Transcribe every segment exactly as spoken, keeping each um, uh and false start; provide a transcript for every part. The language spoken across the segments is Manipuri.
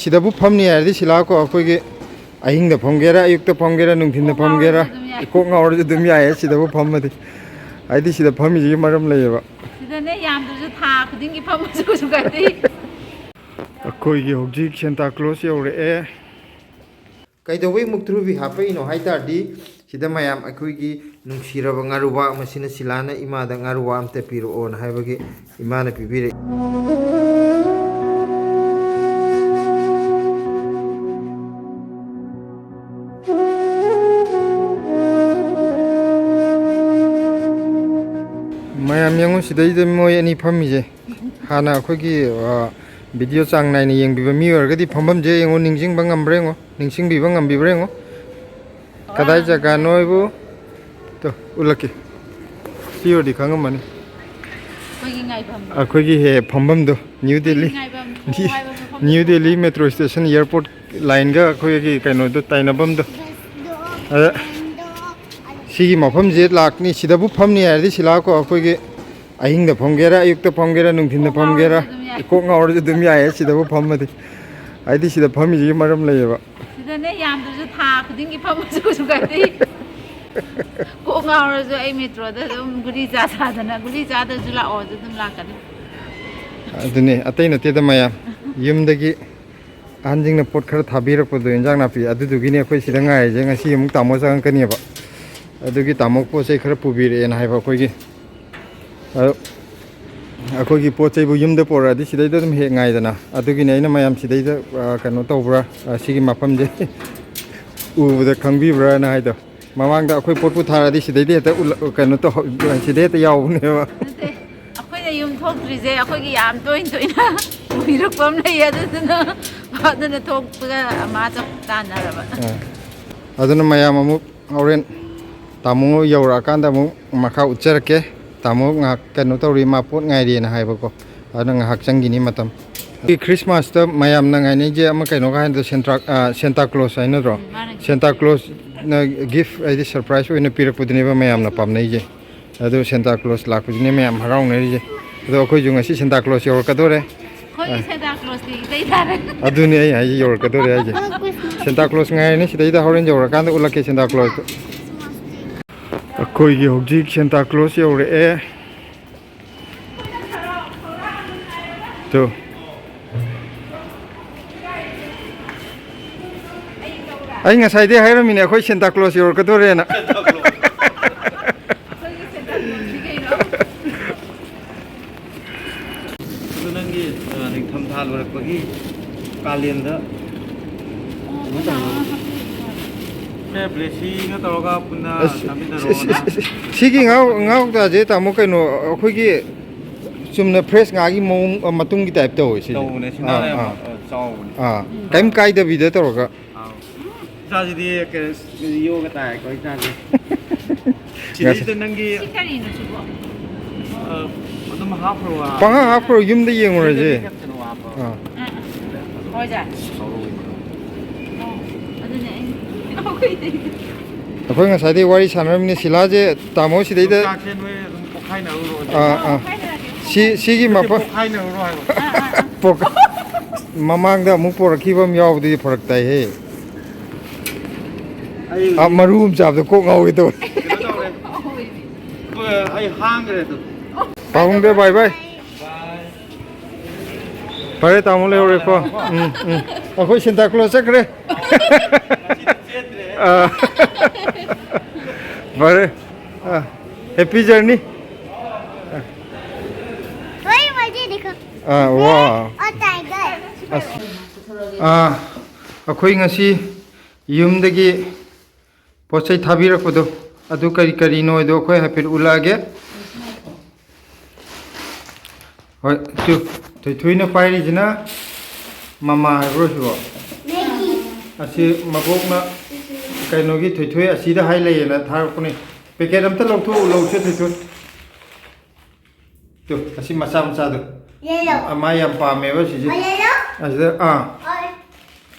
ꯁꯤꯗꯕꯨ ꯐꯝꯅꯤ ꯍꯥꯏꯔꯗꯤ ꯁꯤꯂꯥꯀꯣ, ꯑꯩꯈꯣꯏꯒꯤ ꯑꯍꯤꯡꯗ ꯐꯝꯒꯦꯔꯥ, ꯑꯌꯨꯛꯇ ꯐꯝꯒꯦꯔꯥ, ꯅꯨꯡꯊꯤꯟꯗ ꯐꯝꯒꯦꯔꯥ, ꯑꯗꯨꯝ ꯌꯥꯏ꯫ ꯀꯣꯛ ꯉꯥꯎꯔꯁꯨ ꯑꯗꯨꯝ ꯌꯥꯏꯌꯦ ꯁꯤꯗꯕꯨ ꯐꯝꯃꯗꯤ꯫ ꯍꯥꯏꯗꯤ ꯁꯤꯗ ꯐꯝꯃꯤꯁꯤꯒꯤ ꯃꯔꯝ ꯂꯩꯌꯦꯕ꯫ ꯁꯤꯗꯅꯦ ꯌꯥꯝꯗ꯭ꯔꯁꯨ ꯊꯥ ꯈꯨꯗꯤꯡꯒꯤ ꯐꯝꯃꯁꯨ ꯀꯩꯁꯨ ꯀꯥꯏꯗꯦ꯫ ꯑꯩꯈꯣꯏꯒꯤ ꯍꯧꯖꯤꯛ ꯁꯦꯟꯇꯥ ꯀ꯭ꯂꯣꯁ ꯌꯧꯔꯛꯑꯦ꯫ ꯀꯩꯗꯧꯕꯩ ꯃꯨꯛꯊ꯭ꯔꯨꯕꯤ ꯍꯥꯞꯄꯛꯏꯅꯣ ꯍꯥꯏ ꯇꯥꯔꯗꯤ, ꯁꯤꯗ ꯃꯌꯥꯝ ꯑꯩꯈꯣꯏꯒꯤ ꯅꯨꯡꯁꯤꯔꯕ ꯉꯥꯔꯨꯕꯥꯛ ꯃꯁꯤꯅ ꯁꯤꯂꯥꯅ ꯏꯃꯥꯗ ꯉꯥꯔꯨꯕꯥꯛ ꯑꯝꯇ ꯄꯤꯔꯛꯑꯣꯅ ꯍꯥꯏꯕꯒꯤ ꯏꯃꯥꯅ ꯄꯤꯕꯤꯔꯛꯏ꯫ ꯃꯌꯥꯝ ꯌꯦꯡꯉꯨ, ꯁꯤꯗꯩꯗ ꯃꯣꯏ ꯑꯅꯤ ꯐꯝꯃꯤꯁꯦ꯫ ꯍꯥꯟꯅ ꯑꯩꯈꯣꯏꯒꯤ, ꯑ, ꯚꯤꯗꯤꯑꯣ ꯆꯥꯡ ꯅꯥꯏꯅ ꯌꯦꯡꯕꯤꯕ ꯃꯤ ꯑꯣꯏꯔꯒꯗꯤ ꯐꯝꯐꯝꯁꯦ ꯌꯦꯡꯉꯨ, ꯅꯤꯡꯁꯤꯡꯕ ꯉꯝꯕ꯭ꯔꯥ ꯌꯦꯡꯉꯨ, ꯅꯤꯡꯁꯤꯡꯕꯤꯕ ꯉꯝꯕꯤꯕ꯭ꯔꯥ ꯌꯦꯡꯉꯨ꯫ ꯀꯗꯥꯏ ꯖꯒꯥꯅꯣ ꯍꯥꯏꯕꯨ? ꯇꯣ, ꯎꯠꯂꯛꯀꯦ꯫ ꯁꯤ ꯑꯣꯏꯔꯗꯤ ꯈꯪꯉꯝꯃꯅꯤ꯫ ꯑꯩꯈꯣꯏꯒꯤ ꯉꯥꯏꯐꯝ꯫ ꯑꯩꯈꯣꯏꯒꯤ ꯍꯦꯛ ꯐꯝꯐꯝꯗꯣ, ꯅ꯭ꯌꯨ ꯗꯦꯜꯂꯤ꯫ ꯑꯩꯈꯣꯏꯒꯤ ꯉꯥꯏꯐꯝ ꯊꯣꯡ ꯍꯥꯏꯕ ꯃꯐꯝꯗꯣ꯫ New Delhi metro station, airport ꯂꯥꯏꯟꯒ ꯑꯩꯈꯣꯏꯒꯤ ꯀꯩꯅꯣꯗꯣ ꯇꯥꯏꯅꯐꯝꯗꯣ꯫ ꯑꯗ ꯁꯤꯒꯤ ꯃꯐꯝꯁꯦ ꯂꯥꯛꯅꯤ, ꯁꯤꯗꯕꯨ ꯐꯝꯅꯤ ꯍꯥꯏꯔꯗꯤ ꯁꯤꯂꯥꯀꯣ, ꯑꯩꯈꯣꯏꯒꯤ ꯑꯍꯤꯡꯗ ꯐꯝꯒꯦꯔꯥ, ꯑꯌꯨꯛꯇ ꯐꯝꯒꯦꯔꯥ, ꯅꯨꯡꯊꯤꯟꯗ ꯀꯣꯛ ꯐꯝꯒꯦꯔꯥ, ꯉꯥꯎꯔꯁꯨ ꯑꯗꯨꯝ ꯌꯥꯏ꯫ ꯀꯣꯛ ꯉꯥꯎꯔꯁꯨ ꯑꯗꯨꯝ ꯌꯥꯏꯌꯦ ꯁꯤꯗꯕꯨ ꯐꯝꯃꯗꯤ꯫ ꯍꯥꯏꯗꯤ ꯁꯤꯗ ꯐꯝꯃꯤꯁꯤꯒꯤ ꯃꯔꯝ ꯂꯩꯌꯦꯕ꯫ ꯁꯤꯗꯅꯦ ꯌꯥꯝꯗ꯭ꯔꯁꯨ ꯊꯥ ꯈꯨꯗꯤꯡꯒꯤ ꯐꯝꯃꯁꯨ ꯀꯩꯁꯨ ꯀꯥꯏꯗꯦ꯫ ꯀꯣꯛ ꯉꯥꯎꯔꯁꯨ ꯑꯩ ꯃꯦꯇ꯭ꯔꯣꯗ ꯑꯗꯨꯝ ꯒꯨꯂꯤ ꯆꯥ ꯆꯥꯗꯅ, ꯒꯨꯂꯤ ꯆꯥꯗ꯭ꯔꯁꯨ ꯂꯥꯛꯑꯣꯁꯨ ꯑꯗꯨꯝ ꯂꯥꯛꯀꯅꯤ꯫ ꯑꯗꯨꯅꯦ, ꯑꯇꯩ ꯅꯠꯇꯦꯗ ꯃꯌꯥꯝ꯫ ꯌꯨꯝꯗꯒꯤ ꯑꯍꯟꯁꯤꯡꯅ ꯄꯣꯠ ꯈꯔ ꯊꯥꯕꯤꯔꯛꯄꯗꯣ, ꯏꯟꯖꯥꯡ ꯅꯥꯄꯤ, ꯑꯗꯨꯗꯨꯒꯤꯅꯦ ꯑꯩꯈꯣꯏ ꯁꯤꯗ ꯉꯥꯏꯔꯤꯁꯦ꯫ ꯉꯁꯤ ꯑꯃꯨꯛ ꯇꯥꯃꯣ ꯆꯪꯉꯛꯀꯅꯦꯕ, ꯑꯗꯨꯒꯤ ꯇꯥꯃꯣ ꯄꯣꯠ ꯆꯩ ꯈꯔ ꯄꯨꯕꯤꯔꯛꯑꯦꯅ ꯍꯥꯏꯕ ꯑꯩꯈꯣꯏꯒꯤ꯫ ꯑꯗꯣ ꯑꯩꯈꯣꯏꯒꯤ ꯄꯣꯠ ꯆꯩꯕꯨ ꯌꯨꯝꯗ ꯄꯨꯔꯛꯑꯗꯤ ꯁꯤꯗꯩꯗ ꯑꯗꯨꯝ ꯍꯦꯛ ꯉꯥꯏꯗꯅ, ꯑꯗꯨꯒꯤꯅꯦ ꯑꯩꯅ ꯃꯌꯥꯝ ꯁꯤꯗꯩꯗ, ꯑ, ꯀꯩꯅꯣ ꯇꯧꯕ꯭ꯔꯥ, ꯑ, ꯁꯤꯒꯤ ꯃꯐꯝꯁꯦ ꯎꯕꯗ ꯈꯪꯕꯤꯕ꯭ꯔꯥꯅ ꯍꯥꯏꯗꯣ꯫ ꯃꯃꯥꯡꯗ ꯑꯩꯈꯣꯏ ꯄꯣꯠꯄꯨ ꯊꯥꯔꯗꯤ ꯁꯤꯗꯩꯗ ꯍꯦꯛꯇ ꯎꯠꯂ-, ꯀꯩꯅꯣ ꯇꯧ-, ꯁꯤꯗꯩ ꯍꯦꯛꯇ ꯌꯥꯎꯕꯅꯦꯕ꯫ ꯅꯠꯇꯦ, ꯑꯩꯈꯣꯏꯅ ꯌꯨꯝ ꯊꯣꯛꯇ꯭ꯔꯤꯁꯦ ꯑꯩꯈꯣꯏꯒꯤ ꯌꯥꯝ ꯇꯣꯏꯅ ꯇꯣꯏꯅ ꯎꯏꯔꯛꯄ ꯑꯃ ꯂꯩꯌꯦ, ꯑꯗꯨꯗꯨꯅ ꯑꯗꯨꯅ ꯊꯣꯛꯄꯒ ꯃꯥ ꯆꯞ ꯇꯥꯟꯅꯔꯕ꯫ ꯑꯥ꯫ ꯑꯗꯨꯅ ꯃꯌꯥꯝ ꯑꯃꯨꯛ ꯍꯣꯔꯦꯟ ꯇꯥꯃꯣ ꯌꯧꯔꯛꯑꯀꯥꯟꯗ ꯑꯃꯨꯛ ꯃꯈꯥ ꯎꯠꯆꯔꯛꯀꯦ꯫ ꯇꯥꯃꯣ ꯉꯥꯏꯍꯥꯛ ꯀꯩꯅꯣ ꯇꯧꯔꯤ, ꯃꯥ ꯄꯣꯠ ꯉꯥꯏꯔꯤꯅ ꯍꯥꯏꯕꯀꯣ꯫ ꯑꯗꯨꯅ ꯉꯥꯏꯍꯥꯛ ꯆꯪꯈꯤꯅꯤ ꯃꯇꯝ꯫ ꯈ꯭ꯔꯤꯁꯃꯥꯁꯇ ꯃꯌꯥꯝꯅ ꯉꯥꯏꯅꯩꯁꯦ ꯑꯃ ꯀꯩꯅꯣꯒ ꯍꯥꯏꯅꯗꯣ, ꯁꯦꯟꯇ꯭ꯔꯥ-, ꯑ, ꯁꯦꯟꯇꯥ ꯀ꯭ꯂꯣꯁ ꯍꯥꯏꯅꯗ꯭ꯔꯣ? ꯎꯝ, ꯃꯥꯅꯦ꯫ ꯁꯦꯟꯇꯥ ꯀ꯭ꯂꯣꯁꯅ ꯒꯤꯐ ꯍꯥꯏꯗꯤ ꯁꯔꯄ꯭ꯔꯥꯏꯖ ꯑꯣꯏꯅ ꯄꯤꯔꯛꯄꯗꯨꯅꯦꯕ ꯃꯌꯥꯝꯅ ꯄꯥꯝꯅꯩꯁꯦ꯫ ꯑꯗꯨ ꯁꯦꯟꯇꯥ ꯀ꯭ꯂꯣꯁ ꯂꯥꯛꯄꯁꯤꯅꯦ ꯃꯌꯥꯝ ꯍꯔꯥꯎꯅꯔꯤꯁꯦ꯫ ꯑꯗꯣ ꯑꯩꯈꯣꯏꯁꯨ ꯉꯁꯤ ꯁꯦꯟꯇꯥ ꯀ꯭ꯂꯣꯁ ꯌꯧꯔꯛꯀꯗꯣꯔꯦ꯫ ꯑꯩꯈꯣꯏꯒꯤ ꯁꯦꯟꯇꯥ ꯀ꯭ꯂꯣꯁꯇꯤ ꯏꯇꯩ ꯇꯥꯔꯦ꯫ ꯑꯗꯨꯅꯤ ꯑꯩ ꯍꯥꯏꯁꯦ, ꯌꯧꯔꯛꯀꯗꯧꯔꯦ ꯍꯥꯏꯁꯦ꯫ ꯁꯦꯟꯇꯥ ꯀ꯭ꯂꯣꯁ ꯉꯥꯏꯔꯅꯤ, ꯁꯤꯗꯩꯗ ꯍꯣꯔꯦꯟ ꯌꯧꯔꯀꯥꯟꯗ ꯎꯠꯂꯛꯀꯦ ꯁꯦꯟꯇꯥ ꯀ꯭ꯂꯣꯁꯇꯣ꯫ ꯑꯩꯈꯣꯏꯒꯤ ꯍꯧꯖꯤꯛ ꯁꯦꯟꯇꯥ ꯀ꯭ꯂꯣꯁ ꯌꯧꯔꯛꯑꯦ꯫ ꯇꯨ꯫ ꯑꯩ ꯉꯁꯥꯏꯗꯩ ꯍꯥꯏꯔꯝꯃꯤꯅꯦ ꯑꯩꯈꯣꯏ ꯁꯦꯟꯇꯥ ꯀ꯭ꯂꯣꯁ ꯌꯧꯔꯛꯀꯗꯣꯔꯦꯅ꯫ ꯑꯩꯈꯣꯏꯒꯤ ꯁꯦꯟꯇꯥ ꯀ꯭ꯂꯣꯁꯇꯤ ꯀꯩꯅꯣ? ꯑꯗꯨ ꯅꯪꯒꯤ ꯑ, ꯅꯤꯡꯊꯝꯊꯥ ꯂꯣꯏꯔꯛꯄꯒꯤ ꯀꯥꯂꯦꯟꯗ ꯀꯩꯅꯣ ꯇꯧꯕ꯫ ꯁꯦ ꯕ꯭ꯂꯦꯁꯤꯒ ꯇꯧꯔꯒ ꯄꯨꯟꯅ ꯑꯁ, ꯆꯥꯃꯤꯟꯅꯔꯣꯅ꯫ ꯑꯁ, ꯑꯁ, ꯑꯁ, ꯁꯤꯒꯤ ꯉꯥ ꯉꯥ ꯀꯧꯇꯥꯁꯦ ꯇꯥꯃꯣ ꯀꯩꯅꯣ ꯑꯩꯈꯣꯏꯒꯤ ꯆꯨꯝꯅ ꯐ꯭ꯔꯦꯁ ꯉꯥꯒꯤ ꯃꯑꯣꯡ ꯃꯇꯨꯡꯒꯤ ꯇꯥꯏꯞ ꯇꯧꯋꯦ ꯁꯤꯁꯦ꯫ ꯇꯧꯕꯅꯦ, ꯑꯥ, ꯁꯤꯅ ꯌꯥꯝ ꯑꯥ, ꯑ, ꯆꯥꯎꯕꯅꯦ꯫ ꯑꯥ, ꯀꯩꯝ ꯀꯥꯏꯗꯕꯤꯗ ꯇꯧꯔꯒ꯫ ꯑꯥꯎ꯫ ꯏꯆꯥꯁꯤꯗꯤ ꯀꯩꯅꯣ ꯌꯣꯒ ꯇꯥꯏꯀꯣ ꯏꯆꯥꯁꯦ꯫ ꯁꯤꯗꯩꯁꯤꯗ ꯅꯪꯒꯤ ꯁꯤ ꯀꯔꯤꯅꯣ ꯁꯤꯕꯣ? ꯑ, ꯑꯗꯨꯝ ꯍꯥꯞꯈ꯭ꯔꯣ꯫ ꯄꯪꯍꯥꯞ ꯍꯥꯞꯈ꯭ꯔꯣ, ꯌꯨꯝꯗ ꯌꯦꯡꯉꯨꯔꯁꯦ꯫ ꯀꯩꯅꯣ ꯍꯥꯞꯄꯣ꯫ ꯑꯥ꯫ ꯑꯥ, ꯑꯥ꯫ ꯍꯣꯏ, ꯁꯦ꯫ ꯁꯥꯎꯔꯛꯑꯣꯏꯗ꯭ꯔꯣ? ꯑꯣ, ꯑꯗꯨꯅꯦ ꯑꯩꯅ ꯏꯅꯥꯎꯈꯩꯗꯩ꯫ ꯑꯩꯈꯣꯏ ꯉꯁꯥꯏꯗꯩ ꯋꯥꯔꯤ ꯁꯥꯟꯅꯔꯝꯃꯤꯅꯦ ꯁꯤꯂꯥꯁꯦ ꯇꯥꯃꯣ ꯁꯤꯗꯩꯗ꯫ ꯌꯣꯡꯆꯥꯛꯁꯦ ꯅꯣꯏ ꯑꯗꯨꯝ ꯄꯣꯛꯈꯥꯏꯅꯔꯨꯔꯣ꯫ ꯑꯥ, ꯑꯥ꯫ ꯍꯥꯏꯅꯔꯒꯦ꯫ ꯁꯤ ꯁꯤꯒꯤ ꯅꯠꯇꯦ, ꯃꯐꯝ ꯄꯣꯛꯈꯥꯏꯅꯔꯨꯔꯣ ꯍꯥꯏꯕ꯫ ꯑꯥ, ꯑꯥ, ꯑꯥ꯫ ꯄꯣꯛ-, ꯃꯃꯥꯡꯗ ꯑꯃꯨꯛ ꯄꯣꯔꯛꯈꯤꯕ ꯑꯃ ꯌꯥꯎꯕꯗꯨꯗꯤ ꯐꯔꯛ ꯇꯥꯏꯍꯦ꯫ ꯑꯩ ꯑꯥ, ꯃꯔꯨ ꯑꯃ ꯆꯥꯕꯗ ꯀꯣꯛ ꯉꯥꯎꯒꯦ ꯇꯧꯋꯦ꯫ ꯀꯩꯅꯣ ꯇꯧꯔꯦ꯫ ꯑꯩ ꯍꯥꯡꯈ꯭ꯔꯦ ꯑꯗꯨꯝ꯫ ꯄꯥꯕꯨꯡꯗ ꯕꯥꯏ ꯕꯥꯏ꯫ ꯐꯔꯦ ꯇꯥꯃꯣ, ꯂꯩꯍꯧꯔꯦꯀꯣ꯫ ꯎꯝ, ꯎꯝ꯫ ꯑꯩꯈꯣꯏ ꯁꯦꯟꯇꯥ ꯀ꯭ꯂꯣꯁ ꯆꯠꯈ꯭ꯔꯦ꯫ ꯑꯥ꯫ ꯐꯔꯦ꯫ ꯑꯥ꯫ Happy journey. वही मुझे दिखो। ꯑꯥ, ꯋꯥ꯫ और टाइगर। ꯑꯁ꯫ ꯑꯥ, ꯑꯩꯈꯣꯏ ꯉꯁꯤ ꯌꯨꯝꯗꯒꯤ ꯄꯣꯠ ꯆꯩ ꯊꯥꯕꯤꯔꯛꯄꯗꯣ, ꯑꯗꯨ ꯀꯔꯤ ꯀꯔꯤꯅꯣ ꯍꯥꯏꯗꯣ ꯑꯩꯈꯣꯏ ꯍꯥꯏꯐꯦꯠ ꯎꯠꯂꯛꯑꯒꯦ꯫ ꯍꯣꯏ, ꯇꯨ, ꯊꯣꯏꯊꯣꯏꯅ ꯄꯥꯏꯔꯤꯁꯤꯅ ꯃꯃꯥ ꯍꯥꯏꯕ꯭ꯔꯣ ꯁꯤꯕꯣ? मैगी। ꯑꯁꯤ ꯃꯕꯣꯛꯅ ꯀꯩꯅꯣꯒꯤ ꯊꯣꯏꯊꯣꯏ ꯑꯁꯤꯗ ꯍꯥꯏ ꯂꯩꯌꯦꯅ ꯊꯥꯔꯛꯄꯅꯤ꯫ ꯄꯦꯀꯦꯠ ꯑꯝꯇ ꯂꯧꯊꯣꯛꯎ, ꯂꯧꯁꯦ ꯊꯣꯏꯊꯣꯏ꯫ ꯇꯨ, ꯑꯁꯤ ꯃꯆꯥ ꯃꯆꯥꯗꯣ꯫ येलो। ꯑ, ꯃꯥ ꯌꯥꯝ ꯄꯥꯝꯃꯦꯕ ꯁꯤꯁꯦ꯫ और येलो। ꯑꯁꯤꯗ, ꯑꯥ, और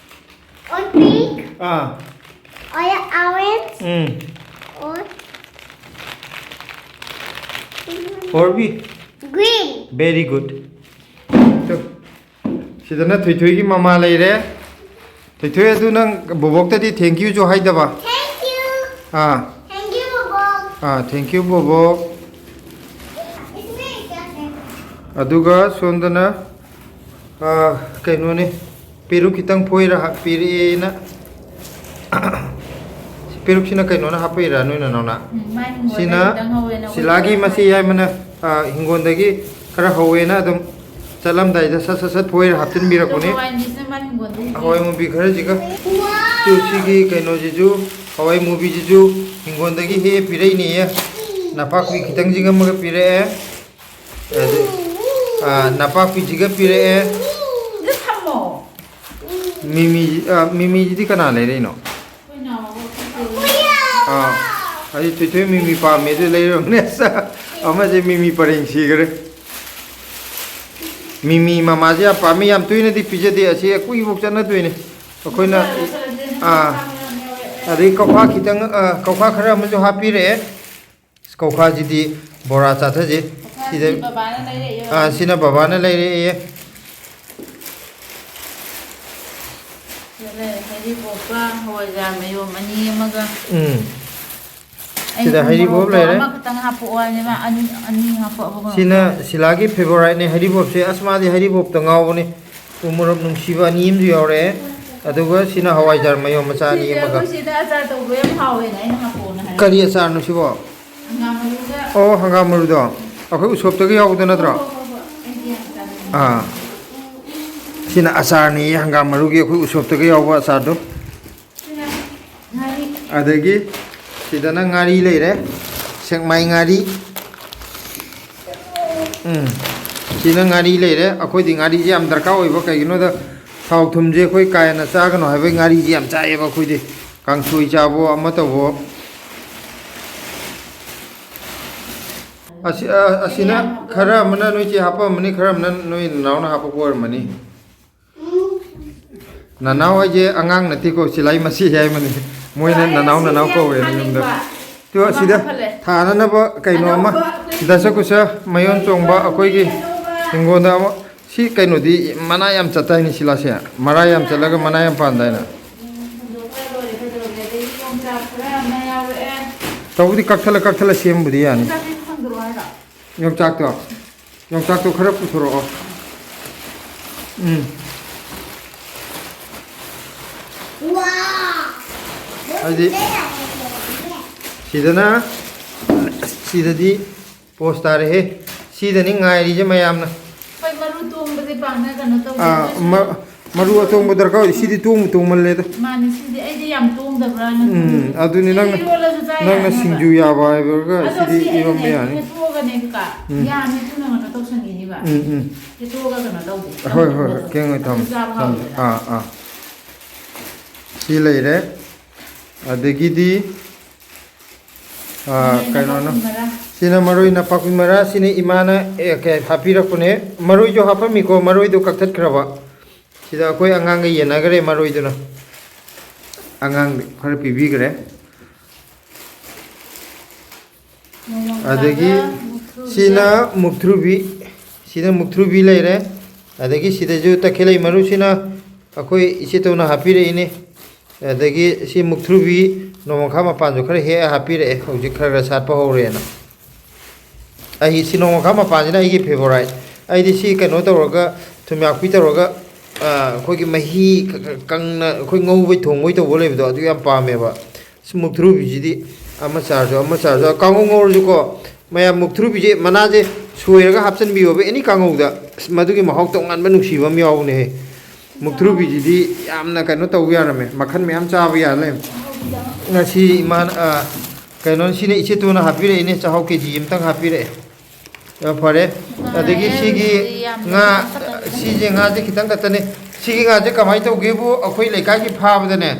और पिंक। ꯑꯥ, और ऑरेंज। ꯎꯝ꯫ और Orbi, green. very good. Two, ꯁꯤꯗꯅ ꯊꯣꯏꯊꯣꯏꯒꯤ ꯃꯃꯥ ꯂꯩꯔꯦ꯫ ꯊꯣꯏꯊꯣꯏ, ꯑꯗꯨ ꯅꯪ ꯕꯣꯕꯣꯛꯇꯗꯤ thank youꯁꯨ ꯍꯥꯏꯗꯕ? Thank you. Ah. Thank you, ꯕꯣꯕꯣꯛ꯫ Ah, thank you, ꯕꯣꯕꯣꯛ꯫ ꯑꯗꯨꯒ ꯁꯣꯝꯗꯅ, ꯑꯥ, ꯀꯩꯅꯣꯅꯤ, ꯄꯦꯔꯨꯛ ꯈꯤꯇꯪ ꯐꯣꯏꯔ ꯍꯥꯞꯄꯤꯔꯛꯑꯦꯅ꯫ ꯄꯦꯔꯨꯛꯁꯤꯅ ꯀꯩꯅꯣꯅ ꯍꯥꯞꯄꯛꯏꯔꯥ, ꯅꯣꯏ ꯅꯅꯥꯎꯅ? ꯎꯝ, ꯃꯥꯏ ꯍꯤꯡꯒꯣꯜꯗ ꯁꯤꯅ ꯈꯤꯇꯪ ꯍꯧꯋꯦꯅ ꯑꯩꯈꯣꯏ ꯁꯤꯂꯥꯒꯤ ꯄꯦꯔꯨꯛ ꯃꯆꯦ ꯍꯥꯏ꯫ ꯌꯥꯏꯃꯅ, ꯑꯥ, ꯍꯤꯡꯒꯣꯜꯗꯒꯤ ꯈꯔ ꯍꯧꯋꯦꯅ ꯑꯗꯨꯝ ꯆꯠꯂꯝꯗꯥꯏꯗ ꯁꯠ ꯁꯠ ꯁꯠ ꯐꯣꯏꯔ ꯑꯗꯣ ꯍꯥꯞꯆꯤꯟꯕꯤꯔꯛꯄꯅꯤ꯫ ꯍꯋꯥꯏ ꯃꯨꯕꯤꯁꯤꯅ ꯃꯥꯏ ꯍꯤꯡꯒꯣꯜꯗꯒꯤ ꯍꯦꯛ-, ꯍꯋꯥꯏ ꯃꯨꯕꯤ ꯈꯔꯁꯤꯒ꯫ ꯇꯨ ꯁꯤꯒꯤ ꯀꯩꯅꯣꯁꯤꯁꯨ, ꯍꯋꯥꯏ ꯃꯨꯕꯤꯁꯤꯁꯨ ꯍꯤꯡꯒꯣꯜꯗꯒꯤ ꯍꯦꯛ ꯄꯤꯔꯛꯏꯅꯦꯌꯦ꯫ ꯅꯄꯥꯛꯄꯤ ꯈꯤꯇꯪꯁꯤꯒ ꯑꯃꯒ ꯄꯤꯔꯛꯑꯦ꯫ ꯑꯗꯩ, ꯑꯥ, ꯅꯄꯥꯛꯄꯤꯁꯤꯒ ꯄꯤꯔꯛꯑꯦ꯫ ꯁꯤꯗ ꯊꯝꯃꯣ꯫ ꯃꯤꯃꯤ-, ꯑꯥ, ꯃꯤꯃꯤꯁꯤꯗꯤ ꯀꯅꯥ ꯂꯩꯔꯛꯏꯅꯣ? ꯑꯩꯈꯣꯏ ꯅꯥꯎꯕ ꯑꯩꯈꯣꯏ ꯆꯦ꯫ ꯑꯥ, ꯑꯩ ꯊꯣꯏꯊꯣꯏ ꯃꯤꯃꯤ ꯄꯥꯝꯃꯦ ꯑꯗꯨ ꯂꯩꯔꯨꯔꯕꯅꯦ꯫ ꯑꯁ, ꯑꯃꯁꯦ ꯃꯤꯃꯤ ꯄꯔꯦꯡ ꯁꯤꯈ꯭ꯔꯦ꯫ ꯃꯤꯃꯤ ꯃꯃꯥꯁꯦ ꯌꯥꯝ ꯄꯥꯝꯃꯤ, ꯌꯥꯝ ꯇꯣꯏꯅꯗꯤ ꯄꯤꯖꯗꯦ꯫ ꯑꯁꯤ ꯑꯩꯈꯣꯏꯒꯤꯐꯥꯎ ꯆꯠꯅꯗꯣꯏꯅꯦ꯫ ꯑꯩꯈꯣꯏꯅ, ꯆꯠꯂꯦ, ꯆꯠꯂꯦ, ꯑꯗꯨꯅ ꯑꯥ, ꯃꯁꯥ ꯃꯌꯥꯝ ꯌꯥꯎꯔꯦ꯫ ꯑꯗꯩ ꯀꯧꯈꯥ ꯈꯤꯇꯪ, ꯑꯥ, ꯀꯧꯈꯥ ꯈꯔ ꯑꯃꯁꯨ ꯍꯥꯞꯄꯤꯔꯛꯑꯦ꯫ ꯀꯧꯈꯥꯁꯤꯗꯤ ꯕꯣꯔꯥ ꯆꯥꯊꯁꯦ꯫ ꯀꯧꯈꯥꯁꯤ ꯁꯤꯗ, ꯕꯕꯥꯅ ꯂꯩꯔꯛꯑꯦ꯫ ꯑꯥ, ꯁꯤꯅ ꯕꯕꯥꯅ ꯂꯩꯔꯛꯑꯦ꯫ ꯁꯤꯗ ꯂꯩꯔꯦ, ꯍꯩꯔꯤꯕꯣꯞꯀ ꯍꯋꯥꯏꯖꯥꯔ ꯃꯌꯨꯝ ꯑꯅꯤ ꯑꯃꯒ꯫ ꯎꯝ꯫ ꯑꯩꯅ ꯁꯤꯗ ꯎ ꯍꯩꯔꯤꯕꯣꯞ ꯃꯣꯔꯣꯛꯇꯣ ꯂꯩꯔꯦ꯫ ꯑꯃꯈꯛꯇꯪ ꯍꯥꯞꯄꯛꯑꯣ ꯍꯥꯏꯕꯅꯦ, ꯃꯥ ꯑꯅꯤ, ꯑꯅꯤ ꯍꯥꯞꯄꯛꯑꯕ ꯀꯩꯅꯣ ꯁꯤꯅ ꯇꯧꯔꯦ꯫ ꯁꯤꯂꯥꯒꯤ favouriteꯅꯦ ꯍꯩꯔꯤꯕꯣꯞꯁꯦ꯫ ꯑꯁ, ꯃꯥꯗꯤ ꯍꯩꯔꯤꯕꯣꯞꯇ ꯉꯥꯎꯕꯅꯤ꯫ ꯎ ꯃꯣꯔꯣꯛ ꯅꯨꯡꯁꯤꯕ ꯑꯅꯤ ꯑꯃꯁꯨ ꯌꯥꯎꯔꯛꯑꯦ꯫ ꯑꯗꯨꯒ ꯁꯤꯅ ꯍꯋꯥꯏꯖꯥꯔ ꯃꯌꯨꯝ ꯃꯆꯥ ꯑꯅꯤ ꯁꯤꯁꯦ ꯑꯃꯒ꯫ ꯑꯩꯈꯣꯏ ꯁꯤꯗ ꯑꯆꯥꯔ ꯇꯧꯕ ꯌꯥꯝ ꯍꯥꯎꯋꯦꯅ ꯑꯩꯅ ꯍꯥꯞꯄꯛꯑꯣꯅ ꯍꯥꯏ꯫ ꯀꯔꯤ ꯑꯆꯥꯔꯅꯣ ꯁꯤꯕꯣ? ꯍꯪꯒꯥꯝ ꯃꯔꯨꯒ꯫ ꯑꯣ, ꯍꯪꯒꯥꯝ ꯃꯔꯨꯗꯣ꯫ ꯑꯩꯈꯣꯏ ꯎꯁꯣꯞꯇꯒ ꯌꯥꯎꯕꯗꯣ ꯅꯠꯇ꯭ꯔꯣ? ꯍꯣꯏ, ꯍꯣꯏ, ꯍꯣꯏ, ꯍꯣꯏ꯫ ꯑꯩꯗꯤ ꯌꯥꯝ ꯆꯥꯅꯤꯡꯉꯦ꯫ ꯑꯥ꯫ ꯁꯤꯅ ꯑꯆꯥꯔꯅꯤ, ꯍꯪꯒꯥꯝ ꯃꯔꯨꯒꯤ ꯑꯩꯈꯣꯏ ꯎꯁꯣꯞꯇꯒ ꯌꯥꯎꯕ ꯑꯆꯥꯔꯗꯣ꯫ ꯁꯤꯅ ꯉꯥꯔꯤ꯫ ꯑꯗꯒꯤ ꯁꯤꯗꯅ ꯉꯥꯔꯤ ꯂꯩꯔꯦ, ꯁꯦꯛꯃꯥꯏ ꯉꯥꯔꯤ꯫ ꯎꯝ, ꯁꯤꯅ ꯉꯥꯔꯤ ꯂꯩꯔꯦ꯫ ꯑꯩꯈꯣꯏꯗꯤ ꯉꯥꯔꯤꯁꯦ ꯌꯥꯝ ꯗꯔꯀꯥꯔ ꯑꯣꯏꯕ, ꯀꯩꯒꯤꯅꯣꯗ ꯊꯥꯎ ꯊꯨꯝꯁꯦ ꯑꯩꯈꯣꯏ ꯀꯥ ꯍꯦꯟꯅ ꯆꯥꯒꯅꯨ ꯍꯥꯏꯕꯒꯤ ꯉꯥꯔꯤꯁꯦ ꯌꯥꯝ ꯆꯥꯏꯌꯦꯕ ꯑꯩꯈꯣꯏꯗꯤ, ꯀꯥꯡꯁꯣꯏ ꯆꯥꯕꯣ ꯑꯃ ꯇꯧꯕꯣ꯫ ꯑꯁꯤ, ꯑ, ꯑꯁꯤꯅ ꯈꯔ ꯑꯃꯅ ꯅꯣꯏ ꯆꯦ ꯍꯥꯞꯄꯝꯃꯅꯤ, ꯈꯔ ꯑꯃꯅ ꯅꯣꯏ ꯅꯅꯥꯎꯅ ꯍꯥꯞꯄꯛꯄ ꯑꯣꯏꯔꯝꯃꯅꯤ꯫ ꯅꯅꯥꯎ ꯍꯥꯏꯁꯦ ꯑꯉꯥꯡ ꯅꯠꯇꯦꯀꯣ, ꯁꯤꯂꯥꯏ ꯃꯁꯤ ꯍꯥꯏꯕꯅꯤ꯫ ꯃꯣꯏꯅ ꯅꯅꯥꯎ, ꯅꯅꯥꯎ ꯀꯧꯋꯦꯅ ꯌꯨꯝꯗ꯫ ꯇꯨ ꯑꯁꯤꯗ ꯊꯥꯅꯅꯕ ꯀꯩꯅꯣ ꯑꯃ, ꯗꯁꯀꯨꯁ ꯃꯌꯣꯟ ꯆꯣꯡꯕ ꯑꯩꯈꯣꯏꯒꯤ ꯍꯤꯡꯒꯣꯜꯗ ꯑꯃ ꯁꯤ ꯀꯩꯅꯣꯗꯤ ꯃꯅꯥ ꯌꯥꯝ ꯆꯠꯇꯥꯏꯅꯦ ꯁꯤꯂꯥꯁꯦ꯫ ꯃꯔꯥ ꯌꯥꯝ ꯆꯠꯂꯒ ꯃꯅꯥ ꯌꯥꯝ ꯄꯥꯟꯗꯥꯏꯅꯦ꯫ ꯍꯨꯟꯗꯣꯛꯈ꯭ꯔ ꯂꯣꯏꯔꯦ ꯀꯩꯗꯧꯔꯒꯦ? ꯑꯗꯒꯤ ꯌꯣꯡꯆꯥꯛ ꯈꯔ ꯑꯃ ꯌꯥꯎꯔꯛꯑꯦ꯫ ꯇꯧꯕꯗꯤ ꯀꯛꯊꯠꯂ ꯀꯛꯊꯠꯂ ꯁꯦꯝꯕꯨꯗꯤ ꯌꯥꯅꯤ꯫ ꯌꯣꯡꯆꯥꯛꯁꯦ ꯊꯥꯡꯗꯣꯔꯛꯑꯣ ꯍꯥꯏꯔꯣ? ꯌꯣꯡꯆꯥꯛꯇꯣ, ꯌꯣꯡꯆꯥꯛꯇꯣ ꯈꯔ ꯄꯨꯊꯣꯔꯛꯑꯣ꯫ ꯎꯝ꯫ ꯍꯥꯏꯗꯤ ꯁꯤꯗꯅ, ꯁꯤꯗꯗꯤ ꯄꯣꯁ ꯇꯥꯔꯦꯍꯦ꯫ ꯁꯤꯗꯅꯤ ꯉꯥꯏꯔꯤꯁꯦ ꯃꯌꯥꯝꯅ꯫ ꯍꯣꯏ, ꯃꯔꯨ ꯇꯣꯡꯕꯁꯦ ꯄꯥꯛꯅ ꯀꯩꯅꯣ ꯇꯧꯗꯦ꯫ ꯑꯥ, ꯑꯗꯨꯁꯨ ꯃ-, ꯃꯔꯨ ꯑꯇꯣꯡꯕ ꯗꯔꯀꯥꯔ ꯑꯣꯏ꯫ ꯁꯤꯗꯤ ꯇꯣꯡꯕꯨ ꯇꯣꯡꯃꯜꯂꯦꯗ꯫ ꯃꯥꯅꯦ, ꯁꯤꯗꯤ ꯑꯩꯗꯤ ꯌꯥꯝ ꯇꯣꯡꯗꯕ꯭ꯔꯥꯅ ꯎꯝ, ꯈꯜꯂꯦ꯫ ꯑꯗꯨꯅꯤ ꯁꯤꯗꯤ ꯅꯪꯅ, ꯏꯔꯣꯜꯂꯁꯨ ꯆꯥ ꯅꯪꯅ ꯌꯥꯅꯤ ꯍꯥꯏꯕ꯫ ꯁꯤꯡꯖꯨ ꯌꯥꯕ ꯍꯥꯏꯕꯒ ꯑꯗꯣ ꯁꯤꯗꯤ ꯁꯤ ꯑꯩꯅꯅꯦ ꯏꯔꯣꯝꯕ ꯌꯥꯅꯤ꯫ ꯍꯦꯠꯇꯣꯛꯑꯒꯅꯦ ꯀꯀꯥ, ꯎꯝ꯫ ꯌꯥꯝꯃꯦ ꯊꯨꯅ ꯀꯩꯅꯣ ꯇꯧꯁꯟꯈꯤꯅꯤꯕ꯫ ꯎꯝ, ꯎꯝ꯫ ꯍꯦꯠꯇꯣꯛꯑꯒ ꯀꯩꯅꯣ ꯇꯧꯗꯦ꯫ ꯍꯣꯏ, ꯍꯣꯏ, ꯍꯣꯏ꯫ ꯑꯗꯨꯝ ꯀꯦꯡꯉꯣꯏ ꯊꯝꯃꯣ, ꯆꯥꯕ ꯊꯝꯃꯣ꯫ ꯍꯥꯎꯋꯦꯗꯅ꯫ ꯑꯥ, ꯑꯥ꯫ ꯁꯤ ꯂꯩꯔꯦ꯫ ꯑꯗꯒꯤꯗꯤ, ꯑꯥ, ꯃꯔꯣꯏ ꯀꯩꯅꯣꯅꯣ꯫ ꯅꯄꯥꯛꯄꯤ ꯃꯔꯥ꯫ ꯁꯤꯅ ꯃꯔꯣꯏ ꯅꯄꯥꯛꯄꯤ ꯃꯔꯥ꯫ ꯁꯤꯅ ꯏꯃꯥꯅ, ꯑꯦ, ꯀꯩ, ꯍꯥꯞꯄꯤꯔꯛꯄꯅꯦ꯫ ꯃꯔꯣꯏꯁꯨ ꯍꯥꯞꯄꯝꯃꯤꯀꯣ, ꯃꯔꯣꯏꯗꯣ ꯀꯛꯊꯠꯈ꯭ꯔꯕ꯫ ꯁꯤꯗ ꯑꯩꯈꯣꯏ ꯑꯉꯥꯡꯒ ꯌꯦꯟꯅꯈ꯭ꯔꯦ ꯃꯔꯣꯏꯗꯨꯅ꯫ ꯑꯉꯥꯡ ꯈꯔ ꯄꯤꯕꯤꯈ꯭ꯔꯦ꯫ ꯃꯣꯔꯣꯛ ꯑꯗꯒꯤ ꯃꯆꯥꯒ ꯃꯨꯛꯊ꯭ꯔꯨꯕꯤꯒ꯫ ꯁꯤꯅ ꯃꯨꯛꯊ꯭ꯔꯨꯕꯤ, ꯁꯤꯅ ꯃꯨꯛꯊ꯭ꯔꯨꯕꯤ ꯂꯩꯔꯦ꯫ ꯑꯗꯒꯤ ꯁꯤꯗꯁꯨ ꯇꯈꯦꯂꯩ ꯃꯔꯨꯁꯤꯅ ꯑꯩꯈꯣꯏ ꯏꯆꯦꯇꯣꯅ ꯍꯥꯞꯄꯤꯔꯛꯏꯅꯦ꯫ ꯑꯗꯒꯤ ꯁꯤ ꯃꯨꯛꯊ꯭ꯔꯨꯕꯤ ꯅꯣꯡꯃꯈꯥ ꯃꯄꯥꯟꯁꯨ ꯈꯔ ꯍꯦꯛꯑ ꯍꯥꯞꯄꯤꯔꯛꯑꯦ, ꯍꯧꯖꯤꯛ ꯈꯔ ꯈꯔ ꯁꯥꯠꯄ ꯍꯧꯔꯦꯅ꯫ ꯑꯩ ꯁꯤ ꯅꯣꯡꯃꯈꯥ ꯃꯄꯥꯟꯁꯤꯅ ꯑꯩꯒꯤ ꯐꯦꯕꯣꯔꯥꯏꯠ꯫ ꯑꯩꯗꯤ ꯁꯤ ꯀꯩꯅꯣ ꯇꯧꯔꯒ, ꯊꯨꯝꯌꯥꯛꯄꯤ ꯇꯧꯔꯒ, ꯑꯩꯈꯣꯏꯒꯤ ꯃꯍꯤ ꯀꯪꯅ ꯑꯩꯈꯣꯏ ꯉꯧꯕꯩ ꯊꯣꯡꯕꯩ ꯇꯧꯕ ꯂꯩꯕꯗꯣ, ꯑꯗꯨ ꯌꯥꯝ ꯄꯥꯝꯃꯦꯕ꯫ ꯁꯤ ꯃꯨꯛꯊ꯭ꯔꯨꯕꯤꯁꯤꯗꯤ ꯑꯃ ꯆꯥꯔꯁꯨ ꯑꯃ ꯆꯥꯔꯁꯨ, ꯀꯥꯡꯉꯧ ꯉꯧꯔꯁꯨꯀꯣ, ꯃꯌꯥꯝ ꯃꯨꯛꯊ꯭ꯔꯨꯕꯤꯁꯦ ꯃꯅꯥꯁꯦ ꯁꯣꯏꯔꯒ ꯍꯥꯞꯆꯤꯟꯕꯤꯌꯣꯕ ꯑꯦꯅꯤ ꯀꯥꯡꯉꯧꯗ꯫ ꯑꯁ, ꯃꯗꯨꯒꯤ ꯃꯍꯥꯎ ꯇꯣꯉꯥꯟꯕ ꯅꯨꯡꯁꯤꯕ ꯑꯃ ꯌꯥꯎꯕꯅꯦꯍꯦ꯫ ꯃꯨꯛꯊ꯭ꯔꯨꯕꯤꯁꯤꯗꯤ ꯌꯥꯝꯅ ꯀꯩꯅꯣ ꯇꯧꯕ ꯌꯥꯔꯝꯃꯦ, ꯃꯈꯜ ꯃꯌꯥꯝ ꯆꯥꯕ ꯌꯥꯔ ꯂꯩꯔꯝꯃꯦ꯫ ꯉꯁꯤ ꯏꯃꯥꯅ, ꯑ, ꯀꯩꯅꯣ, ꯁꯤꯅ ꯏꯆꯦꯇꯣꯅ ꯍꯥꯞꯄꯤꯔꯛꯏꯅꯦ, ꯆꯥꯛꯍꯥꯎ ꯀꯦ ꯖꯤ ꯑꯃꯇꯪ ꯍꯥꯞꯄꯤꯔꯛꯑꯦ꯫ ꯌꯥꯝ ꯐꯔꯦ꯫ ꯑꯗꯒꯤ ꯐꯔꯦ, ꯁꯤꯒꯤ ꯑꯗꯨꯗꯤ ꯌꯥꯝꯅ ꯉꯥ, ꯈꯤꯇꯪ ꯈꯛꯇꯅꯤꯗ꯫ ꯁꯤꯁꯦ ꯉꯥꯁꯦ ꯈꯤꯇꯪ ꯈꯛꯇꯅꯦ꯫ ꯁꯤꯒꯤ ꯉꯥꯁꯦ ꯀꯃꯥꯏꯅ ꯇꯧꯒꯦꯕꯨ, ꯑꯩꯈꯣꯏ ꯂꯩꯀꯥꯏꯒꯤ ꯐꯥꯕꯗꯅꯦ,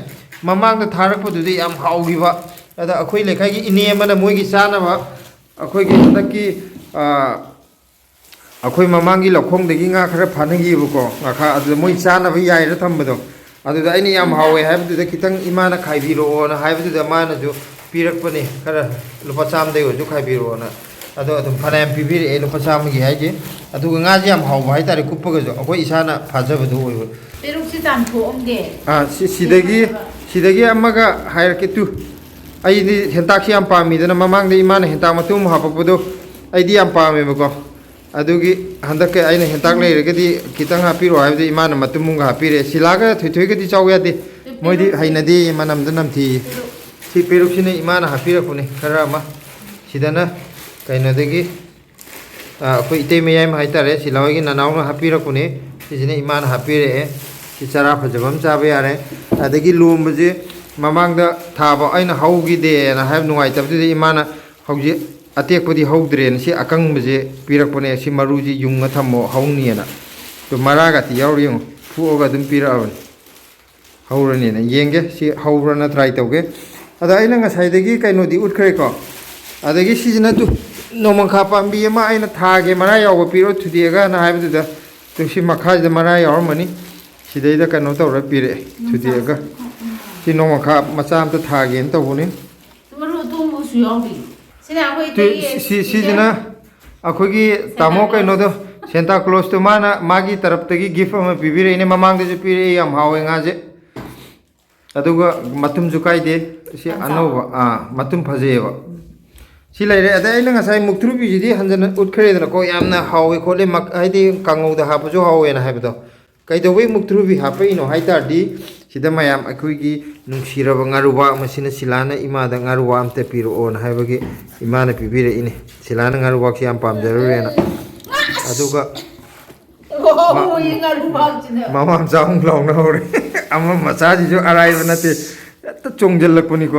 ꯃꯃꯥꯡꯗ ꯊꯥꯔꯛꯄꯗꯨꯗꯤ ꯌꯥꯝ ꯍꯥꯎꯈꯤꯕ꯫ ꯑꯗ ꯑꯩꯈꯣꯏ ꯂꯩꯀꯥꯏꯒꯤ ꯏꯅꯦ ꯑꯃꯅ ꯃꯣꯏꯒꯤ ꯆꯥꯅꯕ, ꯑꯩꯈꯣꯏꯒꯤ ꯍꯟꯗꯛꯀꯤ, ꯑ, ꯑꯩꯈꯣꯏ ꯃꯃꯥꯡꯒꯤ ꯂꯧꯈꯣꯡꯗꯒꯤ ꯉꯥ ꯈꯔ ꯐꯥꯅꯈꯤꯕꯀꯣ, ꯉꯥꯈꯥ, ꯑꯗꯨꯗ ꯃꯣꯏ ꯆꯥꯅꯕ ꯌꯥꯏꯔ ꯊꯝꯕꯗꯣ, ꯑꯗꯨꯗ ꯑꯩꯅ ꯌꯥꯝ ꯍꯥꯎꯋꯦ ꯍꯥꯏꯕꯗꯨꯗ ꯈꯤꯇꯪ ꯏꯃꯥꯅ ꯈꯥꯏꯕꯤꯔꯛꯑꯣꯅ ꯍꯥꯏꯕꯗꯨꯗ ꯃꯥꯅꯁꯨ ꯄꯤꯔꯛꯄꯅꯦ, ꯈꯔ ꯂꯨꯄꯥ ꯆꯥꯝꯃꯗꯩ ꯑꯣꯏꯔꯁꯨ ꯈꯥꯏꯕꯤꯔꯛꯑꯣꯅ꯫ ꯑꯗꯣ ꯑꯗꯨꯝ ꯐꯅꯌꯥꯝ ꯄꯤꯕꯤꯔꯛꯑꯦ, ꯂꯨꯄꯥ ꯆꯥꯝꯃꯒꯤ ꯍꯥꯏꯁꯦ꯫ ꯑꯗꯨꯒ ꯉꯥꯁꯦ ꯌꯥꯝ ꯍꯥꯎꯕ ꯍꯥꯏꯇꯥꯔꯦ, ꯀꯨꯞꯄꯒꯁꯨ ꯑꯩꯈꯣꯏ ꯏꯁꯥꯅ ꯐꯥꯖꯕꯗꯣ ꯑꯣꯏꯕ꯫ ꯄꯦꯔꯨꯛꯁꯤ ꯇꯥꯟꯊꯣꯛꯑꯝꯒꯦ꯫ ꯑꯥ, ꯁꯤ, ꯁꯤꯗꯒꯤ, ꯁꯤꯗꯒꯤ ꯑꯃꯒ ꯍꯥꯏꯔꯛꯀꯦ ꯇꯨ꯫ ꯑꯩꯗꯤ ꯍꯦꯟꯇꯥꯛꯁꯤ ꯌꯥꯝ ꯄꯥꯝꯃꯤꯗꯅ, ꯃꯃꯥꯡꯗ ꯏꯃꯥꯅ ꯍꯦꯟꯇꯥꯛ ꯃꯇꯨꯝ ꯑꯃ ꯍꯥꯞꯄꯛꯄꯗꯣ ꯑꯩꯗꯤ ꯌꯥꯝ ꯄꯥꯝꯃꯦꯕꯀꯣ꯫ ꯑꯗꯨꯒꯤ ꯍꯟꯗꯛꯀꯤ ꯑꯩꯅ ꯍꯦꯟꯇꯥꯛ ꯂꯩꯔꯒꯗꯤ ꯈꯤꯇꯪ ꯍꯥꯞꯄꯤꯔꯛꯑꯣ ꯍꯥꯏꯕꯗꯤ ꯏꯃꯥꯅ ꯃꯇꯨꯝ ꯑꯃꯒ ꯍꯥꯞꯄꯤꯔꯛꯑꯦ꯫ ꯁꯤꯂꯥꯒ ꯊꯣꯏꯊꯣꯏꯒꯗꯤ ꯆꯥꯎ ꯌꯥꯗꯦ, ꯃꯣꯏꯗꯤ ꯍꯩꯅꯗꯦ, ꯃꯅꯝꯗ ꯅꯝꯊꯤꯌꯦ꯫ ꯁꯤ ꯄꯦꯔꯨꯛꯁꯤꯅ ꯏꯃꯥꯅ ꯍꯥꯞꯄꯤꯔꯛꯄꯅꯦ ꯈꯔ ꯑꯃ꯫ ꯁꯤꯗꯅ ꯀꯩꯅꯣꯗꯒꯤ ꯑ, ꯑꯩꯈꯣꯏ ꯏꯇꯩ ꯃꯌꯥꯏꯃ ꯍꯥꯏꯇꯥꯔꯦ, ꯁꯤꯂꯥ ꯍꯣꯏꯒꯤ ꯅꯅꯥꯎꯅ ꯍꯥꯞꯄꯤꯔꯛꯄꯅꯦ꯫ ꯁꯤꯁꯤꯅ ꯏꯃꯥꯅ ꯍꯥꯞꯄꯤꯔꯛꯑꯦ꯫ ꯁꯤ ꯆꯔꯥ ꯐꯖꯕ ꯑꯃ ꯆꯥꯕ ꯌꯥꯔꯦ꯫ ꯑꯗꯒꯤ ꯂꯣꯝꯕꯁꯦ ꯃꯃꯥꯡꯗ ꯊꯥꯕ ꯑꯩꯅ ꯍꯧꯈꯤꯗꯦꯅ ꯍꯥꯏꯕ ꯅꯨꯡꯉꯥꯏꯇꯕꯗꯨꯗ ꯏꯃꯥꯅ ꯍꯧꯖꯤꯛ ꯑꯇꯦꯛꯄꯗꯤ ꯍꯧꯗ꯭ꯔꯦꯅ ꯁꯤ ꯑꯀꯪꯕꯁꯦ ꯄꯤꯔꯛꯄꯅꯦ꯫ ꯁꯤ ꯃꯔꯨꯁꯤ ꯌꯨꯡꯉ ꯊꯝꯃꯣ, ꯍꯧꯅꯤꯑꯅ꯫ ꯑꯗꯨ ꯃꯔꯥꯒꯇꯤ ꯌꯥꯎꯔꯤ ꯌꯦꯡꯉꯣ, ꯐꯨꯛꯑꯒ ꯑꯗꯨꯝ ꯄꯤꯔꯛꯑꯕꯅꯤ꯫ ꯍꯧꯔꯅꯤꯅ ꯌꯦꯡꯒꯦ, ꯁꯤ ꯍꯧꯕ꯭ꯔꯅ try ꯇꯧꯒꯦ꯫ ꯑꯗ ꯑꯩꯅ ꯉꯁꯥꯏꯗꯒꯤ ꯀꯩꯅꯣꯗꯤ ꯎꯠꯈ꯭ꯔꯦꯀꯣ꯫ ꯑꯗꯒꯤ ꯁꯤꯁꯤꯅ ꯇꯨ ꯅꯣꯡꯃꯪꯈꯥ ꯄꯥꯝꯕꯤ ꯑꯃ ꯑꯩꯅ ꯊꯥꯒꯦ, ꯃꯔꯥ ꯌꯥꯎꯕ ꯄꯤꯔꯛꯑꯣ ꯊꯨꯗꯦꯛꯑꯒꯅ ꯍꯥꯏꯕꯗꯨꯗ, ꯇꯨ ꯁꯤ ꯃꯈꯥꯁꯤꯗ ꯃꯔꯥ ꯌꯥꯎꯔꯝꯃꯅꯤ꯫ ꯁꯤꯗꯩꯗ ꯀꯩꯅꯣ ꯇꯧꯔ ꯄꯤꯔꯛꯑꯦ, ꯊꯨꯗꯦꯛꯑꯒ꯫ ꯁꯤ ꯅꯣꯡꯃꯪꯈꯥ ꯃꯆꯥ ꯑꯝꯇ ꯊꯥꯒꯦꯅ ꯇꯧꯕꯅꯤ꯫ ꯃꯔꯨ ꯑꯇꯣꯡꯕꯁꯨ ꯌꯥꯎꯔꯤ꯫ ꯁꯤꯅ ꯑꯩꯈꯣꯏ ꯁꯤ, ꯏꯇꯩꯒꯤ ꯁꯤ, ꯁꯤꯁꯤꯅ ꯑꯩꯈꯣꯏꯒꯤ ꯇꯥꯃꯣ ꯀꯩꯅꯣꯗꯣ, ꯁꯦꯟꯇꯥ ꯀ꯭ꯂꯣꯁꯇꯣ ꯃꯥꯅ ꯃꯥꯒꯤ ꯇꯔꯞꯇꯒꯤ gift ꯑꯃ ꯄꯤꯕꯤꯔꯛꯏꯅꯦ꯫ ꯃꯃꯥꯡꯗꯁꯨ ꯄꯤꯔꯛꯑꯦ, ꯌꯥꯝ ꯍꯥꯎꯋꯦ ꯉꯥꯁꯦ꯫ ꯑꯗꯨꯒ ꯃꯇꯨꯝꯁꯨ ꯀꯥꯏꯗꯦ꯫ ꯁꯤ ꯌꯥꯝ ꯑꯅꯧꯕ, ꯆꯥꯎꯕ꯫ ꯑꯥ, ꯃꯇꯨꯝ ꯐꯖꯩꯌꯦꯕ꯫ ꯁꯤ ꯂꯩꯔꯦ꯫ ꯑꯗꯩ ꯑꯩꯅ ꯉꯁꯥꯏ ꯃꯨꯛꯊ꯭ꯔꯨꯕꯤꯁꯤꯗꯤ ꯍꯟꯖꯟꯅ ꯎꯠꯈ꯭ꯔꯦꯗꯅꯀꯣ, ꯌꯥꯝꯅ ꯍꯥꯎꯋꯦ ꯈꯣꯠꯂꯦ, ꯃꯛ-, ꯍꯥꯏꯗꯤ ꯀꯥꯡꯉꯧꯗ ꯍꯥꯞꯄꯁꯨ ꯍꯥꯎꯋꯦꯅ ꯍꯥꯏꯕꯗꯣ꯫ ꯀꯩꯗꯧꯕꯩ ꯃꯨꯛꯊ꯭ꯔꯨꯕꯤ ꯍꯥꯞꯄꯛꯏꯅꯣ ꯍꯥꯏ ꯇꯥꯔꯗꯤ, ꯁꯤꯗ ꯃꯌꯥꯝ ꯑꯩꯈꯣꯏꯒꯤ ꯅꯨꯡꯁꯤꯔꯕ ꯉꯥꯔꯨꯕꯥꯛ ꯃꯁꯤꯅ ꯁꯤꯂꯥꯅ ꯏꯃꯥꯗ ꯉꯥꯔꯨꯕꯥꯛ ꯑꯝꯇ ꯄꯤꯔꯛꯑꯣꯅ ꯍꯥꯏꯕꯒꯤ ꯏꯃꯥꯅ ꯄꯤꯕꯤꯔꯛꯏꯅꯦ꯫ ꯁꯤꯂꯥꯅ ꯉꯥꯔꯨꯕꯥꯛꯁꯤ ꯌꯥꯝ ꯄꯥꯝꯖꯔꯨꯔꯦꯅ꯫ ꯑꯗꯨꯒ ꯍꯣꯏ, ꯉꯥꯔꯨꯕꯥꯛꯁꯤꯅ꯫ ꯃꯃꯥ ꯃꯆꯥ ꯑꯃꯨꯛ ꯂꯥꯎꯅꯍꯧꯔꯦ꯫ ꯑꯃ ꯃꯆꯥꯁꯤꯁꯨ ꯑꯔꯥꯏꯕ ꯅꯠꯇꯦ, ꯍꯦꯛꯇ ꯆꯣꯡꯁꯤꯜꯂꯛꯄꯅꯤꯀꯣ꯫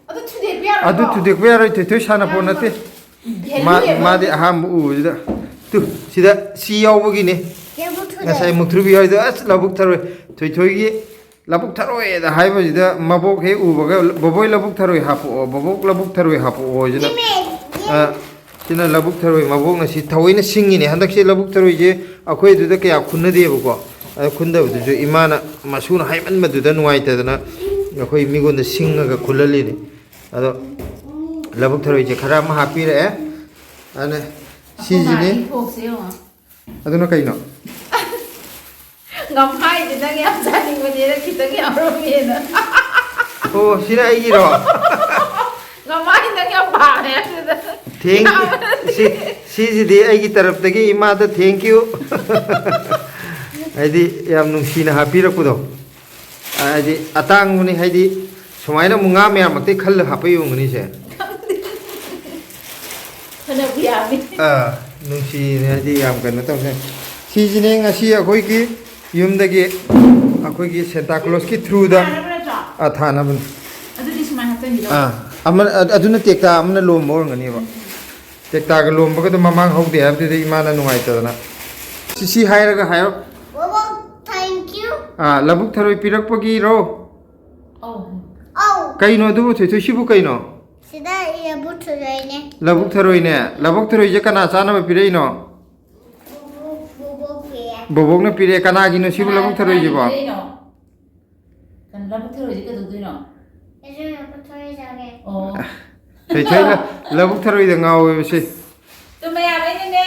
ꯑꯗꯨ ꯊꯨꯗꯦꯛꯄ ꯌꯥꯔꯣꯏꯀꯣ? ꯑꯗꯨ ꯊꯨꯗꯦꯛꯄ ꯌꯥꯔꯣꯏ, ꯊꯣꯏꯊꯣꯏ ꯁꯥꯟꯅꯄꯣꯠ ꯅꯠꯇꯦ꯫ Value ꯃꯥ-, ꯂꯩꯕ ꯃꯥꯗꯤ ꯅꯠꯇꯦ꯫ ꯑꯍꯥꯟꯕ ꯎꯕꯁꯤꯗ꯫ ꯇꯨ, ꯁꯤꯗ ꯁꯤ ꯌꯥꯎꯕꯒꯤꯅꯦ꯫ ꯉꯁꯥꯏ ꯃꯨꯛꯊ꯭ꯔꯨꯕꯤ ꯍꯣꯏꯗꯣ ꯑꯁ ꯂꯧꯕꯨꯛ ꯊꯔꯣꯏ, ꯊꯣꯏꯊꯣꯏꯒꯤ ꯂꯧꯕꯨꯛ ꯊꯔꯣꯏꯗ ꯍꯥꯏꯕꯁꯤꯗ ꯃꯕꯣꯛ ꯍꯦꯛ ꯎꯕꯒ, "ꯕꯣꯕꯣꯏ ꯂꯧꯕꯨꯛ ꯊꯔꯣꯏ ꯍꯥꯞꯄꯛꯑꯣ, ꯕꯣꯕꯣꯛ ꯂꯧꯕꯨꯛ ꯊꯔꯣꯏ ꯍꯥꯞꯄꯛꯑꯣ" ꯁꯤꯅ꯫ ꯑ, ꯁꯤꯅ ꯂꯧꯕꯨꯛ ꯊꯔꯣꯏ ꯃꯕꯣꯛꯅ ꯁꯤ ꯊꯑꯣꯏꯅ ꯁꯤꯡꯉꯤꯅꯦ꯫ ꯍꯟꯗꯛꯁꯦ ꯂꯧꯕꯨꯛ ꯊꯔꯣꯏꯁꯦ ꯑꯩꯈꯣꯏ ꯑꯗꯨꯗ ꯀꯌꯥ ꯈꯨꯟꯅꯗꯦꯕꯀꯣ꯫ ꯑꯗ ꯈꯨꯟꯗꯕꯗꯨꯁꯨ ꯏꯃꯥꯅ ꯃꯁꯨꯅ ꯍꯥꯏꯃꯟꯕꯗꯨꯗ ꯅꯨꯡꯉꯥꯏꯇꯗꯅ ꯑꯩꯈꯣꯏ ꯃꯤꯉꯣꯟꯗ ꯁꯤꯡꯉꯒ ꯈꯨꯜꯍꯜꯂꯤꯅꯦ꯫ ꯑꯗꯣ ꯂꯧꯕꯨꯛ ꯊꯔꯣꯏꯁꯦ ꯈꯔ ꯑꯃ ꯍꯥꯞꯄꯤꯔꯛꯑꯦ꯫ ꯑꯅꯦ, ꯁꯤꯁꯤꯅꯤ꯫ ꯑꯩꯈꯣꯏ ꯃꯥꯒꯤ ꯊꯣꯛꯁꯦ ꯌꯦꯡꯉꯣ꯫ ꯑꯗꯨꯅ ꯀꯩꯅꯣ? ꯉꯝꯍꯥꯏꯗꯤ ꯅꯪ ꯌꯥꯝ ꯆꯥꯅꯤꯡꯕꯅꯦꯅ ꯈꯤꯇꯪ ꯌꯥꯎꯔꯝꯃꯦꯅ꯫ ꯑꯣ, ꯁꯤꯅ ꯑꯩꯒꯤꯔꯣ? ꯉꯝꯍꯥꯏ ꯅꯪ ꯌꯥꯝ ꯄꯥꯝꯃꯦ ꯑꯗꯨꯗ꯫ Thank you. ꯁꯤ, ꯁꯤꯁꯤꯗꯤ ꯑꯩꯒꯤ ꯇꯔꯞꯇꯒꯤ ꯏꯃꯥꯗ thank you꯫ ꯍꯥꯏꯗꯤ ꯌꯥꯝ ꯅꯨꯡꯁꯤꯅ ꯍꯥꯞꯄꯤꯔꯛꯄꯗꯣ꯫ ꯍꯥꯏꯗꯤ ꯑꯇꯥꯡꯕꯅꯤ, ꯍꯥꯏꯗꯤ ꯁꯨꯃꯥꯏꯅ ꯑꯃꯨꯛ ꯉꯥ ꯃꯌꯥꯝꯃꯛꯇꯤ ꯈꯜꯂ ꯍꯥꯞꯄ ꯌꯣꯟꯒꯅꯤꯁꯦ꯫ ꯐꯅꯕꯨ ꯌꯥꯝꯃꯤ꯫ ꯑꯥ, ꯅꯨꯡꯁꯤꯅꯦ, ꯍꯥꯏꯗꯤ ꯌꯥꯝ ꯀꯩꯅꯣ ꯇꯧꯁꯦ꯫ ꯁꯤꯁꯤꯅꯦ ꯉꯁꯤ ꯑꯩꯈꯣꯏꯒꯤ ꯌꯨꯝꯗꯒꯤ ꯑꯩꯈꯣꯏꯒꯤ Santa Claus ꯀꯤ through ꯗ꯫ ꯊꯥꯅꯕ ꯅꯠꯇ꯭ꯔꯣ? ꯑꯥ, ꯊꯥꯅꯕꯅꯤ꯫ ꯑꯗꯨꯗꯤ ꯁꯨꯃꯥꯏꯅ ꯍꯥꯞꯆꯤꯟꯈꯤꯗꯧꯕ꯫ ꯑꯥ, ꯑꯃ-, ꯑ-, ꯑꯗꯨꯅ ꯇꯦꯛꯇꯥ ꯑꯃꯅ ꯂꯣꯝꯕ ꯑꯣꯏꯔꯝꯒꯅꯦꯕ꯫ ꯇꯦꯛꯇꯥꯒ ꯂꯣꯝꯕꯒꯗꯣ ꯃꯃꯥꯡ ꯍꯧꯗꯦ ꯍꯥꯏꯕꯗꯨꯗ ꯏꯃꯥꯅ ꯅꯨꯡꯉꯥꯏꯇꯗꯅ꯫ ꯁꯤ, ꯁꯤ ꯍꯥꯏꯔꯒ ꯍꯥꯏꯔꯣ꯫ ꯕꯣꯕꯣꯛ, thank you. ꯑꯥ, ꯂꯧꯕꯨꯛ ꯊꯔꯣꯏ ꯄꯤꯔꯛꯄꯒꯤꯔꯣ? ꯑꯧ꯫ ꯑꯧ, ꯀꯩꯅꯣ ꯑꯗꯨꯕꯨ, ꯊꯣꯏꯊꯣꯏ, ꯁꯤꯕꯨ ꯀꯩꯅꯣ? ꯁꯤꯗ ꯂꯧꯕꯨꯛ ꯊꯔꯣꯏꯅꯦ꯫ ꯂꯧꯕꯨꯛ ꯊꯔꯣꯏꯅꯦ꯫ ꯂꯧꯕꯨꯛ ꯊꯔꯣꯏꯁꯦ ꯀꯅꯥ ꯆꯥꯅꯕ ꯄꯤꯔꯛꯏꯅꯣ? ꯕꯣꯕꯣꯛ, ꯕꯣꯕꯣꯛ ꯄꯤꯔꯦ꯫ ꯕꯣꯕꯣꯛꯅ ꯄꯤꯔꯛꯑꯦ꯫ ꯀꯅꯥꯒꯤꯅꯣ ꯁꯤꯕꯨ ꯂꯧꯕꯨꯛ ꯊꯔꯣꯏꯁꯤꯕꯣ? ꯀꯅꯥꯒꯤ ꯄꯤꯔꯛꯏꯅꯣ? ꯀꯩꯅꯣ, ꯂꯧꯕꯨꯛ ꯊꯔꯣꯏꯁꯦ ꯀꯩꯗꯧꯗꯣꯏꯅꯣ? ꯑꯩꯁꯨ ꯂꯧꯕꯨꯛ ꯊꯔꯣꯏ ꯆꯥꯒꯦ꯫ ꯑꯣ꯫ ꯊꯣꯏꯊꯣꯏꯅ ꯂꯧꯕꯨꯛ ꯊꯔꯣꯏꯗ ꯉꯥꯎꯋꯦꯕ ꯁꯤ꯫ ꯇꯨ ꯃꯌꯥꯝ ꯑꯩꯅꯅꯦ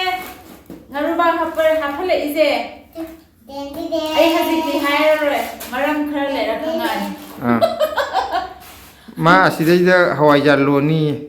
ꯉꯥꯔꯨꯕꯥꯛ ꯍꯥꯞꯄ-, ꯍꯥꯞꯍꯜꯂꯛꯏꯁꯦ꯫ ꯗꯦꯟꯗꯤ ꯗꯦ꯫ ꯑꯩ ꯍꯧꯖꯤꯛꯇꯤ ꯍꯥꯏꯔꯔꯣꯏ, ꯃꯔꯝ ꯈꯔ ꯂꯩꯔ ꯈꯪꯉꯛꯑꯅꯤ꯫ ꯑꯥ꯫ ꯃꯥ ꯑꯁꯤꯗꯩꯗ ꯍꯋꯥꯏꯖꯥꯔ ꯂꯣꯟꯅꯤ꯫